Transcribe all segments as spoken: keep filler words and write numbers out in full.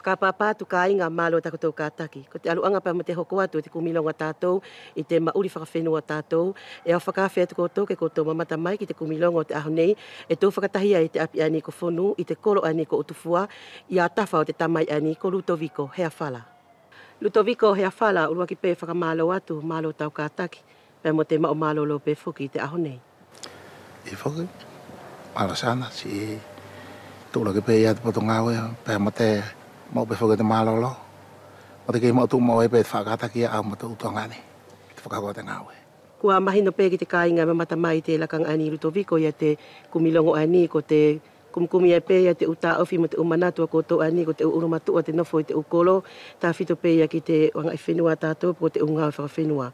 Ka papa atu kaiga, malo takotou kataki. Ko te aluʻaga pea mo te hoko atu ʻo te kumi logo ʻa tatou ʻi te maʻuli fakafenua ʻa tatou, ʻe au fakaafe atu koutou ke koutou mamata mai ki te kumi logo ʻo te ʻaho nei, ʻe tou fakatahi ai ʻi te ʻapi ʻaeni ko Fonu, ʻi te kolo ʻaeni ko Utufua, ia tafa ʻo te tamai ʻaeni ko Lutoviko Heafala. Lutoviko Heafala, ʻuluaki pe fakamalo atu, malo tau kataki pea mo te maʻu malolo pe foki ʻi te ʻaho nei. ʻIo foki, malo Soana, siʻi tuʻulaki pe ia te potu gaue pea mo te maʻu pe foki te malolo, mo te kei maʻu tuʻumaʻu ai pe te fakakataki ia au mo te ʻu tuagane ʻi te fakahoko ʻo te gaue. Kua mahino pe ki te kaiga ʻe mamata mai ʻi te lakaga ʻaeni Lutoviko ia te kumi logo ʻaeni, ko te kumikumi ai pe ia te ʻu taʻofi mo te ʻu manatu ʻa koutou ʻaeni ko te ʻu ʻulumatuʻa ʻo te nofo ʻi te ʻu kolo, tafito pe ia ki te agaʻifenua ʻa tatou, pe ko te ʻu gaue fakafenua.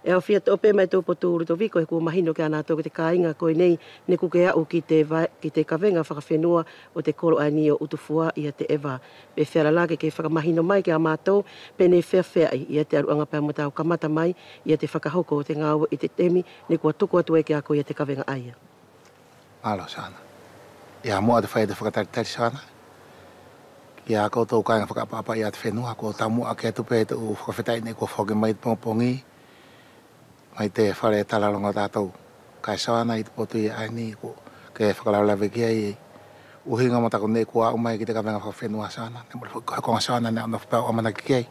ʻE au fia toʻo pe mai tou potu Lutoviko, he kua mahino kia natou ko te kaiga ko ʻenei neʻe kua ke aʻu ki te va-, ki te kavega fakafenua ʻo te kolo ʻaeni ʻo Utufua ia te ʻEva. Pe feala la ke ke fakamahino mai kia matou pe neʻe feafeaʻi ia te aluʻaga pea mo tau kamata mai ia te fakahoko ʻo te gaue ʻi te temi neʻe kua tuku atu ai kia koe ia te kavega ʻaia. Malo Soana. Ia muʻa te fai ʻo te fakatalitali Soana, kia koutou kaiga fakaʻapaʻapa ia te fenua, kua tau muʻa ake atu pe te ʻu fakafetaʻi neʻe kua foaki mai ʻi te pogipogi mai te fale talalogo ʻa tatou. Kaʻe Soana, ʻi te potu ia ʻaeni kua ke fakalavelave ki ai, ʻuhiga mo taku neʻe kua aʻu mai ki te kavega fakafenua Soana, neʻe mole foki ko he koga Soana neʻe au nofo pe au ʻamanaki ki ai.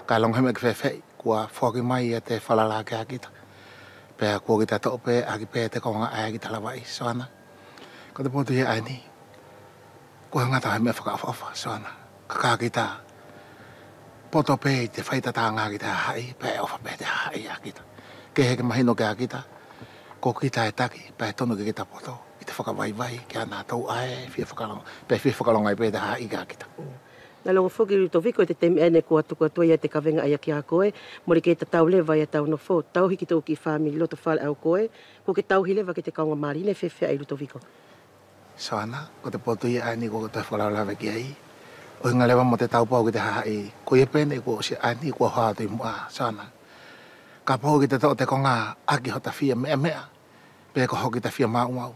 Kaʻe logo he meʻa ke feafeaʻi, kua foaki mai ia te falala kia kita. Pea kua kita toʻo pe ʻaki pe te koga ʻae kita lavaʻi Soana. Ko te potu ia ʻaeni, kua gata he meʻa fakaʻofoʻofa Soana, kaʻe ka kita poto pe ʻi te faitataga ki te hahaʻi, pea ʻe ʻofa pe te hahaʻi ia kita. Ke heʻeki mahino kia kita, ko kita ʻe taki, pea ʻe tonu ke kita poto ʻi te fakavaivai kia natou ʻae fia fakalogo, pea fia fakalogo ai pe te hahaʻi kia kita. Naʻa logo foki Lutoviko ʻi te temi ʻaeni neʻe kua tuku atu ai ia te kavega ʻaia kia koe, mole kei tatau leva ia tau nofo, tauhi ki tou kiʻi famili loto fale ʻau koe, kua ke tauhi leva ki te kauga mali, neʻe feafeaʻi Lutoviko? Soana, ko te potu ia ʻaeni kua ke toe fakalavelave ki ai, ʻuhiga leva mo te taupau ki te hahaʻi, ko ia pe neʻe kua ʻosi ʻaeni kua hoha atu ʻi muʻa Soana. Kapau ʻe kita toʻo te koga ʻaki hota fia meʻameʻa, pe ko hoki ta fia maumau,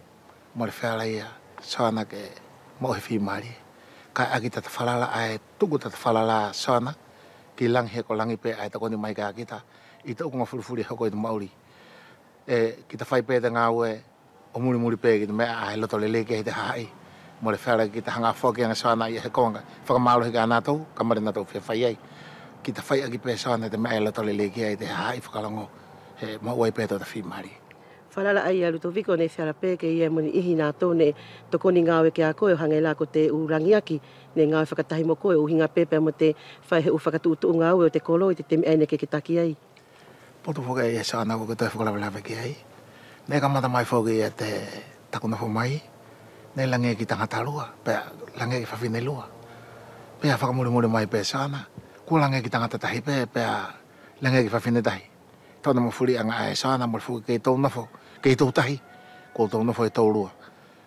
mole feala ia Soana ke maʻu he fimalie. Kaʻe ʻaki tata falala ʻae, tuku tata falala Soana ki lagi, he ko lagi pe ʻae ʻe tokoni mai kia kita ʻi te ʻu koga fulifuli ʻe hoko ʻi te maʻuli. ʻE kita fai pe te gaue ʻo mulimuli pe ki te meʻa ʻae ʻe loto lelei ki ai te hahaʻi. Mole feala ke kita haga foki age Soana ia he koga fakamalohi kia natou, kaʻe mole natou fia fai ai. Kita fai ʻaki pe Soana te meʻa ʻe loto lelei ki ai te hahaʻi fakalogo, he maʻu ai pe tota fimalie. Falala ʻaia Lutoviko, neʻe feala pe ke ʻi ai mo ni ʻihi ʻa natou neʻe tokoni gaue kia koe, ʻo hage la ko te ʻu lagiaki neʻe gaue fakatahi mo koe, ʻuhiga pe pea mo te fai he ʻu fakatuʻutuʻu gaue ʻo te kolo ʻi te temi ʻaeni neʻe ke ke taki ai. Potu foki ia Soana kua ke toe fakalavelave ki ai. Neʻe kamata mai foki ia te taku nofo mai, neʻe lagiaki tagata lua, pea lagiaki fafine lua. Pea fakamulimuli mai pe Soana, kua lagiaki tagata tahi pe, pea lagiaki fafine tahi. Tona mafuliʻaga ʻae Soana, mole foki kei tou nofo kei tou tahi, kua tou nofo ʻe tou lua.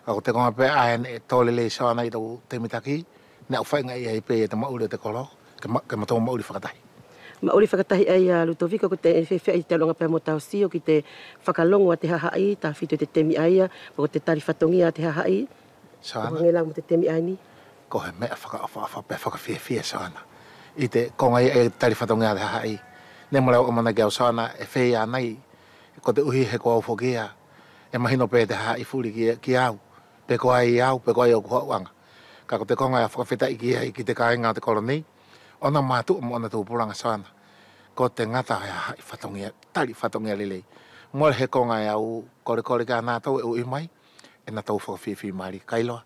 Kaʻe ko te koga pe ʻae neʻe to lelei Soana ʻi tou temi taki, neʻe au faigaʻi ai pe ia te maʻuli ʻo te kolo, ke ma-, ke matou maʻuli fakatahi. Maʻuli fakatahi ʻaia Lutoviko, ko te feafeaʻi te aluʻaga pea mo tau sio ki te fakalogo ʻa te hahaʻi, tafito ʻi te temi ʻaia, ko te tali fatogia ʻa te hahaʻi. Soana. Ko hage la mo te temi ʻaeni. Ko he meʻa fakaʻofaʻofa pea fakafiafia Soana ʻi te koga ia ʻe tali fatogia ʻa te hahaʻi. Neʻe mole au ʻamanaki au Soana ʻe feia anai, koteʻuhi he ko au foki ia, ʻe mahino pe te hahaʻi fuli ki, kia au, pe ko ai au, pe ko ai ʻoku haʻu aga. Kaʻe ko te koga ʻe fakafetaʻi ki ai ki te kaiga ʻo te kolo nei, ʻona matuʻa mo ʻona tupulaga Soana, ko te gata he hahaʻi fatogia, tali fatogia lelei. Mole he koga ʻe au kolekole kia natou ʻe ui mai, ʻe natou fakafifimalie. Kailoa,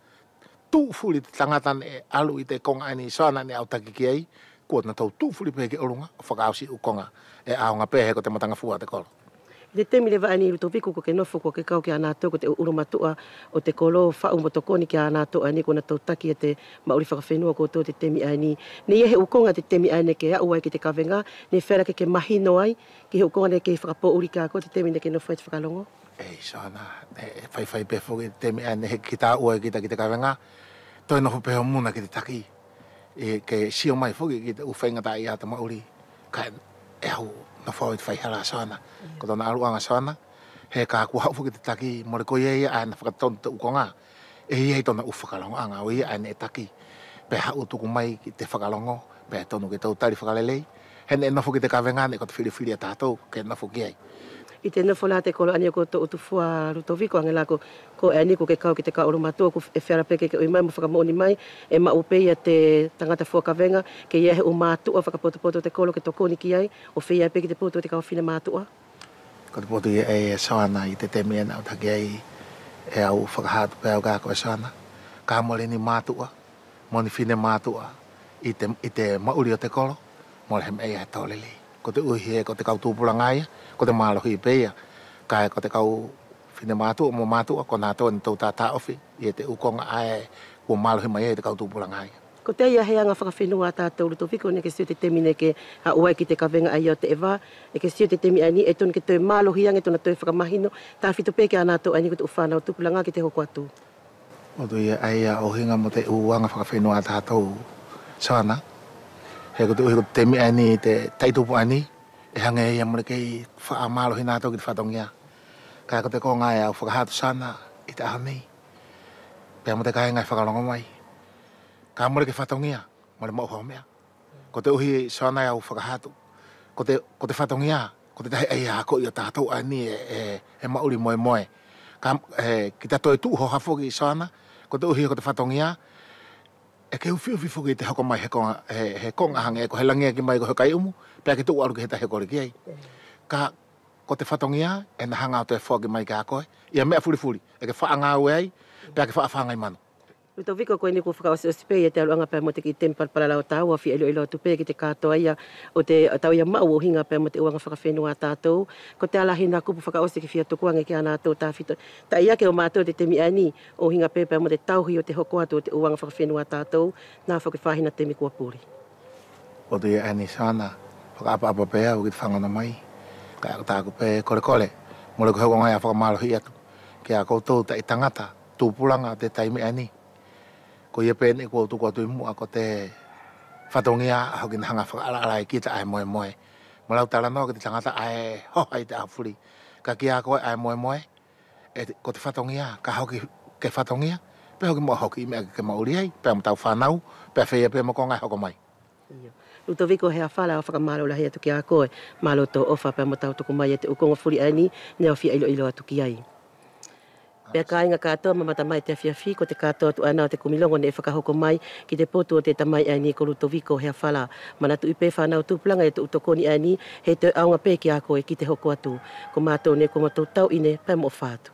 tuʻu fuli te tagata neʻe alu ʻi te koga ʻaeni Soana neʻe au taki ki ai, kua natou tuʻu fuli pe ki ʻoluga ʻo fakaʻosi ʻu koga ʻe ʻaoga pe he ko te matagafua ʻo te kolo. ʻI te temi leva ʻaeni Lutoviko kua ke nofo kua ke kau kia natou ko te ʻu ʻulumatuʻa ʻo te kolo, faʻu mo tokoni kia natou ʻaeni kua natou taki ia te maʻuli fakafenua ʻo koutou ʻi te temi ʻaeni. Neʻe ʻi ai he ʻu koga ʻi te temi ʻaeni neʻe ke aʻu ai ki te kavega, neʻe feala ke ke mahino ai ki he ʻu koga neʻe kei fakapoʻuli kia koe ʻi te temi neʻe ke nofo ai ʻi te fakalogo? ʻEi Soana, ʻe, ʻe faifai pe foki ʻi te temi ʻaeni neʻe heʻeki kita aʻu ai kita ki te kavega, toe nofo pe ʻo muna ki te taki. ʻE ke sio mai foki ki te ʻu faigataʻaʻia ʻo te maʻuli, kaʻe au nofo au ʻi te faihala Soana. Ko tona aluʻaga Soana, he ka kua haʻu foki te taki, mole ko ia ia ʻae ʻe na fakatonu te ʻu koga, ʻe ʻi ai tona ʻu fakalogoʻaga ʻo ia ʻae neʻe taki. pea haʻu tuku mai ki te fakalogo, pea tonu ke tou tali fakalelei. He neʻe nofo ki te kavega neʻe ko te filifili ʻa tatou ke nofo ki ai. ʻI te nofo la te kolo ʻaeni ʻo tou tufua Lutoviko, age la ko, ko ʻaeni ko ke kau ki te kau ʻulumatua, ko e feala pe ke ke ui mai mo fakamoʻoni mai, ʻe maʻu pe ia te tagata fua kavega ke ʻi ai he ʻu matuʻa fakapotopoto ʻo te kolo ke tokoni ki ai, ʻo feia pe ki te potu ʻo te kau fine matuʻa. Ko te potu ia ʻae Soana ʻi te temi ʻae neʻe au taki ai, ʻe au fakaha atu pe au kia koe Soana, ka mole ni matuʻa mo ni fine matuʻa ʻi te, ʻi te maʻuli ʻo te kolo, mole he meʻa ia ʻe tau lelei. Koteʻuhi he ko te kau tupulaga ia, ko te malohi pe ia. Kaʻe ko te kau fine matuʻa mo matuʻa, ko natou ʻaeni tou tataʻofi ia te ʻu koga ʻae kua malohi mai ai te kau tupulaga ia. Kotea ia he aga fakafenua ʻa tatou Lutoviko neʻe ke sio ʻi te temi neʻe ke haʻu ai ki te kavega ʻaia ʻo te ʻeva, ʻe ke sio ʻi te temi ʻaeni ʻe tonu ke toe malohi age tona toe fakamahino, tafito pe kia natou ʻaeni ko te ʻu fanau tupulaga ki te hoko atu. Ko te ia ʻaia ʻo ʻuhiga mo te ʻu aga fakafenua ʻa tatou Soana. He koteʻuhi ko te temi ʻaeni te taʻi tupu ʻaeni, ʻe hage ia mole kei faʻa malohi natou ki te fatogia. Kaʻe ko te koga ʻae au fakaha atu Soana ʻi te ʻaho nei, pea mo te kaiga ʻe fakalogo mai, ka mole ke fatogia, mole maʻu hau meʻa. Koteʻuhi Soana ʻe au fakaha atu, ko te, ko te fatogia ko te tahi ʻaia akoʻi ʻo tatou ʻaeni ʻe, ʻe, ʻe maʻuli moemoe. Ka, ʻe, kita toe tuʻu hoha foki Soana, koteʻuhi ko te fatogia ʻe ke ufiufi foki ʻi te hoko mai he koga, he, he koga hage ko he lagiaki mai ko he kai ʻumu, pea ke tuʻu alu ki he tahi ʻe kole ki ai. Ka ko te fatogia ʻe ina haga ʻo toe foaki mai kia koe ia meʻa fulifuli ʻe ke faʻa gaue ai, pea ke faʻa fagai manu. Lutoviko, ko ʻeni kua fakaʻosiʻosi pe ia te ʻaluʻaga pea mo te kiʻi temi palalau ʻo taua, fia iloilo atu pe ki te katoa ia ʻo te, tau ia maʻu ʻo ʻuhiga pea mo te ʻu aga fakafenua ʻa tatou. Kotea la hina kupu fakaʻosi ke fia tuku age kia natou tafito, taʻiake ʻo matou ʻi te temi ʻaeni, ʻo ʻuhiga pe pea mo te tauhi ʻo te hoko atu ʻo te ʻu aga fakafenua ʻa tatou, na foki fahina temi kua puli. Ko te ia ʻaeni Soana, fakaʻapaʻapa pe au ki te fagono mai. Kaʻe ko taku pe kolekole, mole ko he koga ʻae au fakamalohi atu kia koutou taʻi tagata tupulaga ʻo te taimi ʻaeni. Koia pe neʻe kua tuku atu ʻi muʻa ko te fatogia ʻae hoki ina haga fakaʻalaʻala ai kita ʻae moemoe. Mo lau talanoa ki te tagata ʻae hoha ʻi te ʻaho fuli, kaʻe kia koe ʻae moemoe, ʻe, ko te fatogia, ka hoki ke fatogia, pea hoki mo hoki ʻi meʻa ke maʻuli ai, pea mo tau fanau, pea feia pe mo koga ʻe hoko mai. Io. Lutoviko Heafala, au fakamalo lahi atu kia koe, malo tou ʻofa pea mo tau tuku mai ia te ʻu koga fuli ʻaeni neʻe au fia iloilo atu ki ai. Pea kaiga katoa, mamata mai te afiafi, ko te katoa atu ʻaena ʻo te kumi logo neʻe fakahoko mai ki te potu ʻo te tamai ʻaeni ko Lutoviko Heafala. Manatuʻi pe fanau tupulaga ia te ʻu tokoni ʻaeni, he toe ʻaoga pe kia koe ki te hoko atu. Ko matou neʻe ko matou tauʻine pea mo ʻofa atu.